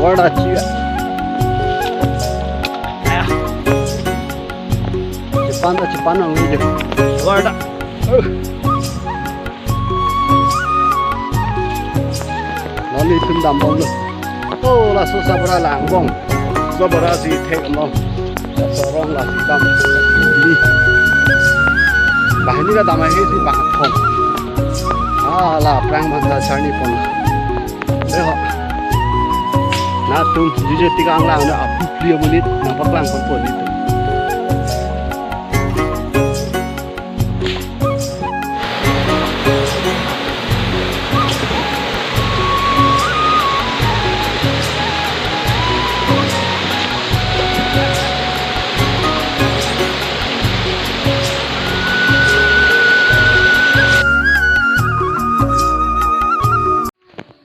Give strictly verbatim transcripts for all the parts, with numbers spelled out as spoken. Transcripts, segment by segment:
Warda chia. Aya. Chepan ta chepan nang ni je. Warda. Uh. Non nelitum dambomlo. Oh, laso sabra langbom. Sabra si thek mo. Laso arong lasi dam. Ini. Banghini kedam ahe si bangkethom. Ah, la aphrang aphan ta charni pon. Dei ho. Nangtum juje tik anglang na aphu phli amonit nangpaklang ponpo nelitum.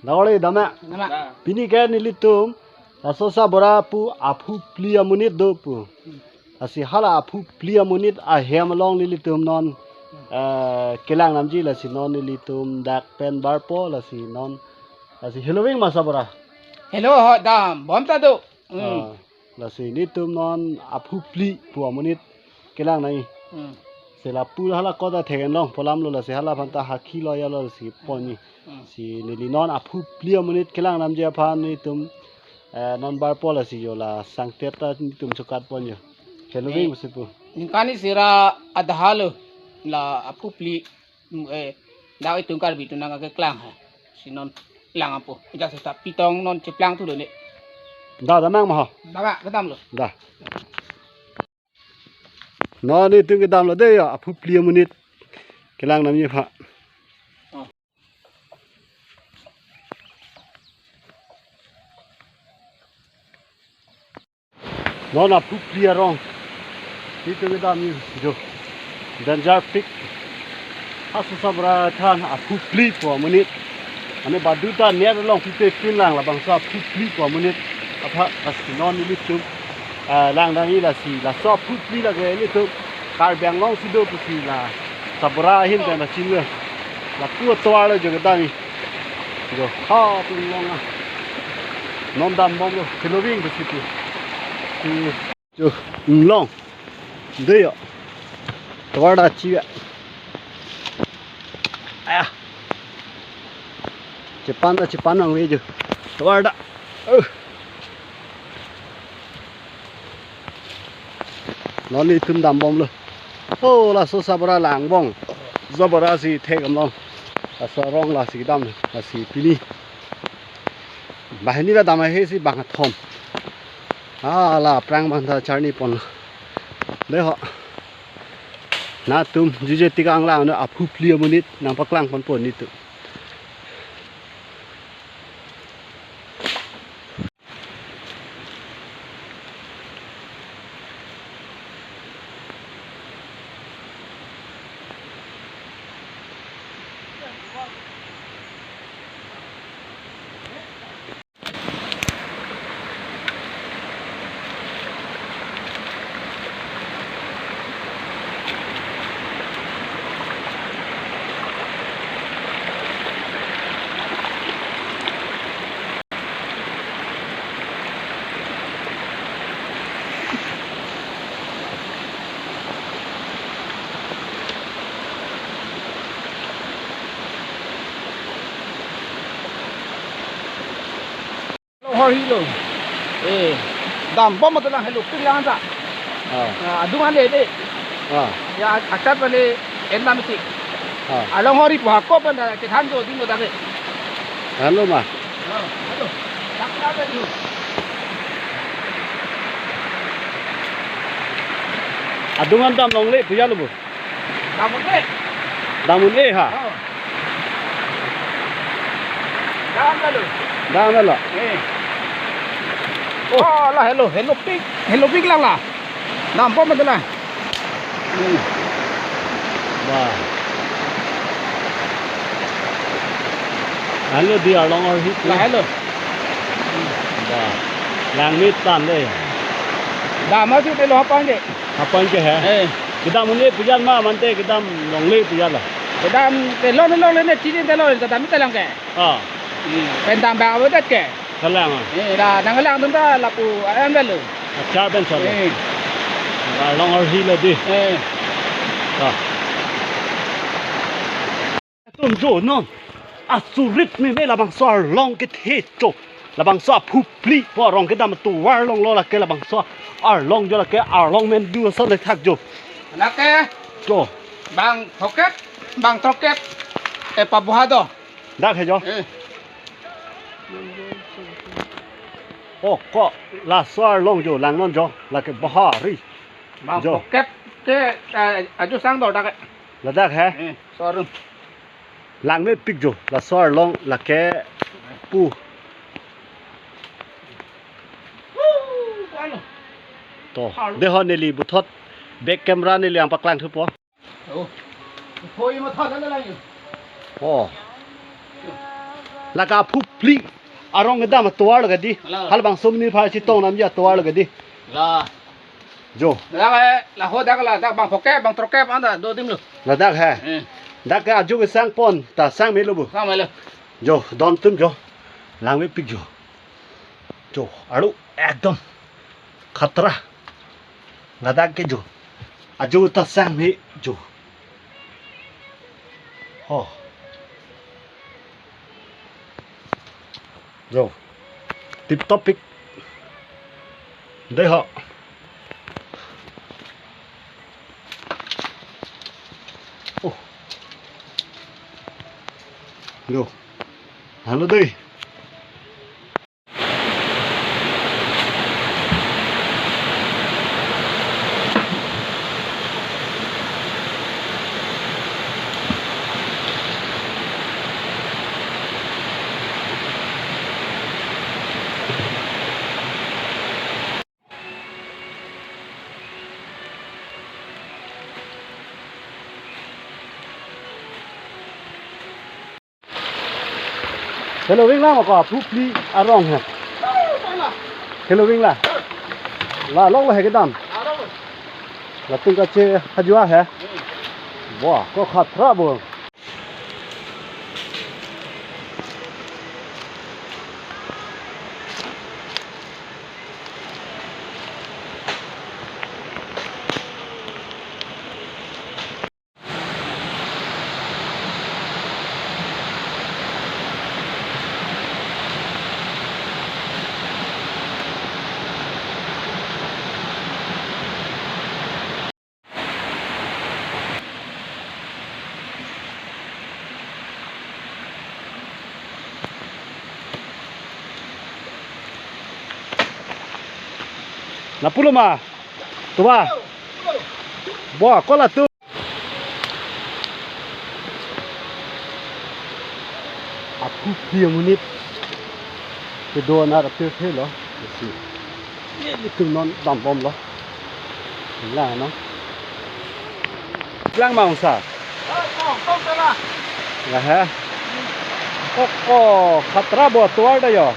Dawali dam ma? Dam ma. Pini ke nelitum laso sabra pu aphu phli amonit do pu. Lasi hala aphu phli amonit ahem along nelitum non, eh, kelang namji, lasi non nelitum dak pen barpo, lasi non, lasi heloving ma sabra? Helo ho, dambom ta do. Hmm. Ah, lasi nelitum non aphu phli pu amonit kelang nai. Hmm. Si lapu hala kota thek-en long pu alam lo, lasi hala aphan ta hakhi lo ya lo si pon ni. Hmm. Si neli non aphu phli amonit kelang namji aphan nelitum, eh, non barpo, lasi jo la sangtet ta nelitum chokat pon jo. Heloving, eh, pusi pu. Ningkan isi ra adha lo la aphu phli, mm, eh, dak itum Karbi atum nangkeklang ha. Si non lang apo. Ijak seta pitong non cheplang thu do ne. Da, dam nang ma ho? Dam ma, kedamlo. Da. Non nelitum kedamlo dei ya, aphu phli amonit kelang namji aphan. Oh. Non aphu phli arong. Nelitum kedam ni jo. Danger pik. Laso sabra than aphu phli pu amonit. Ane badu ta net along pipe pin lang labangso aphu phli pu amonit. Apha lasi non nelitum, ah, lang dam ni lasi. Laso aphu phli lake nelitum Karbi Anglong si do pusi la sabra ahin pen la chinine. Lapu atovar lo jo kedam ni. Jo, ha, inglong ah. Non dambomlo, heloving pusi pu. Hmm. Jo, inglong. Dei yo. Tovar ta chia. Aya. Chepan ta chepan nang ve jo. Tovar ta. Uh. Non nelitum dambomlo. Oh, laso sabra langbom. Sabra si thek-en long. Laso arong lasi kedam, lasi pini. Banghini kedam ahe si bangkethom. Ah, la aphrang aphan ta charni ponlo. Dei ho. Nangtum juje tik anglang na aphu phli amonit nangpaklang ponpo nelitum. Longhor hilo. Eh, dambom mati lang, helopik lang ta. Ah. Ah, adung ane de. Ah. Ya, achat mane endam iti. Ah. Alonghor pu hako pen ta kethan jo ding jo ta ke. Halo ma. Ah, halo. Tak tak de. Adung an dam longle pu ya lo bo. Dam un-e. Dam un-e ha. Oh. Dam ta lo. Dam ta lo. Eh. Oh. Oh, la helo, helopik, helopik lang la. Dambom mati la. Hmm. Wah. Helo dei, alonghor hit. La helo. Wah. Langmesen de. Dam asu de lo hapan de. Hapan ke he? Eh. Kedam un-e pu yan ma mante kedam longle pu yan la. Kedam te longle longle ne chini te longle kedam te lang ke. Ah. Hmm. Pen dam bang avedet ke. Kalang ah. Eh, la nanglang dun ta lapu ayan belo. Achar pen chalo. Eh. Arlong arhi lo di. Eh. Ta. Atum jo non. Asurit meme labangso arlong kethe cho. Labangso aphu phli pu arong kedam atovar along lo lake labangso arlong jo lake arlong men du ason le thak jo. Lake. Jo. Bang throkkep, bang throkkep. E pabuha do. Dak he jo. Eh. Oh, ko laso arlong jo langnon jo lake bahari. Bang Jo. Throkkep ke, eh, aju sang do dak. Ladak he. Eh, sorum. Langmepik jo laso arlong lake pu. Woo, ano? To, Arlo. Deho neli puthot back camera neli nangpaklang thupo. Oh. Hoi ma tha na lang yo. Oh. Lake aphu phli arong kedam atovar lo ke di. Hala. Halabangso mini phar chetong nam ya atovar lo ke di. La. Jo. Dak, eh, laho dak la, dak bang throkkep, bang throkkep anta do adim lo. Ladak he. Eh. Dak ke aju kesang pon, ta sang melo bu. Sang melo. Jo, don atum jo. Langmepik jo. Jo, aru ekdom khatra. Ladak ke jo. Aju ta sang me jo. Ho. Jo. Tip top pik. Deho. Oh. Jo. Halo dei. Helo wing la ma ko aphu phli arong he. Helo wing la. La long lo he kedam. Latum kache hajua he. Wah, ko khatra bo. Lapu lo ma? Tuba. Bo, ko latum. Aphu phli amonit kedo anar apirthe lo. Isi. Nelitum non dambom lo. Lang no. Lang ma ongsa. Lahe. Ko, ko khatra bo atovar ta jo.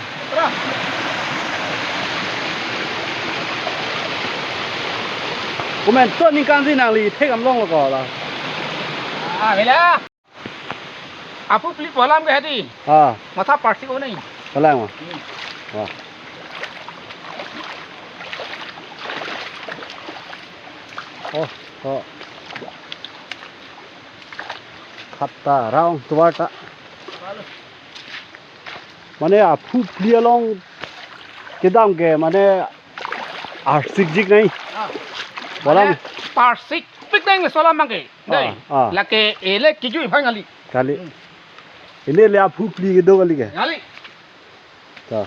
Komantu aningkan si nangli thek am long lo ko la. Ah, bela. Aphu phli pu alam ke hedi. Ah. Matha parsik o nai. Palang ma. Hmm. Wah. Oh, oh. Khatra arong atovar ta. Mane aphu phli along kedam ke mane arsik jik nai. Ah. Palang. Mane parsik pik nai le solam abang ke. Dei. Ah, ah. Lake ele kijui phai ngali. Kali. Hmm. Ele le aphu phli kedo kali ke. Ngali. Ta.